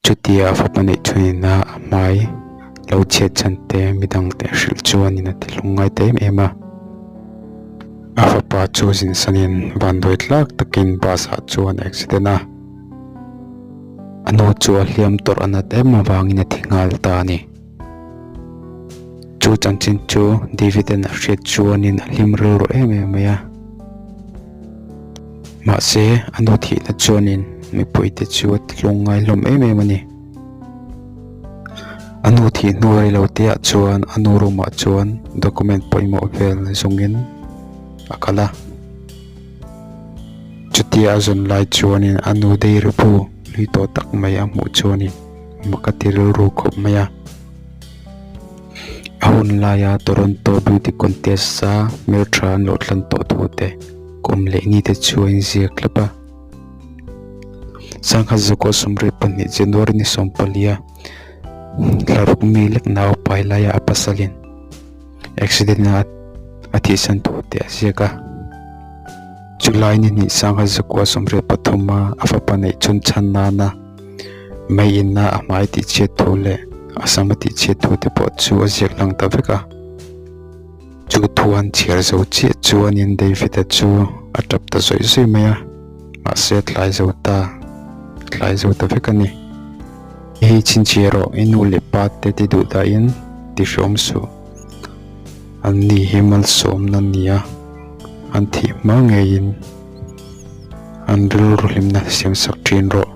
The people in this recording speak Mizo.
Chutia a fapa neih chhunin a hmai lo chhiat chhan te midangte a hrilh chuanin a ti hlung ngai ta em em a. A fapa chu zinsanin vanduai tlak takin bus ah chuan a accident a. A nu chu a hliam tawrh a nat em avangin a thi nghal ta a ni. Chu chanchin chu David-a'n a hriat chuanin a hlim rilru em em mai a. Mahse, a nu thihna chuanin mipuite chu a ti hlung ngai hlawm em em a ni. A nu thih hnu rei lo te ah chuan a nu room ah chuan document pawimawh vel zawngin a kal a. Chutia a zawn lai chuanin a nu dairy bu hlui tawh tak mai a hmuh chuanin mak a ti rilru khawp mai a. A hun laia Toronto Beauty Contest a hmeltha an lo thlan tawh thu te kum leh ni te chu a inziak thlap a. Sangha Zakua 22 January ni 14 a thlaruk mi lek nau pai laia a pasalin accident a a thihsan thu te a ziak a. Chulai ni hnih Sangha Zakua 73 a a fapa neih chhun chhan nana Mei inna a hmai tih chhiat thu leh a sam a tih chhiat thu te pawh chu a ziak lang ta vek a. Chu thu an chhiar zo chiah chuanin David-a chu a tap ta zawih zawih mai a, mahse a tlai zo ta, a tlai zo ta vek a ni. Hei chhinchhiah rawh, i nu leh pa te ti duh dahin ti hreawm suh. An ni hi malsawmna a ni a, an thih hma ngeiin an rilru hlimna siamsak thin rawh.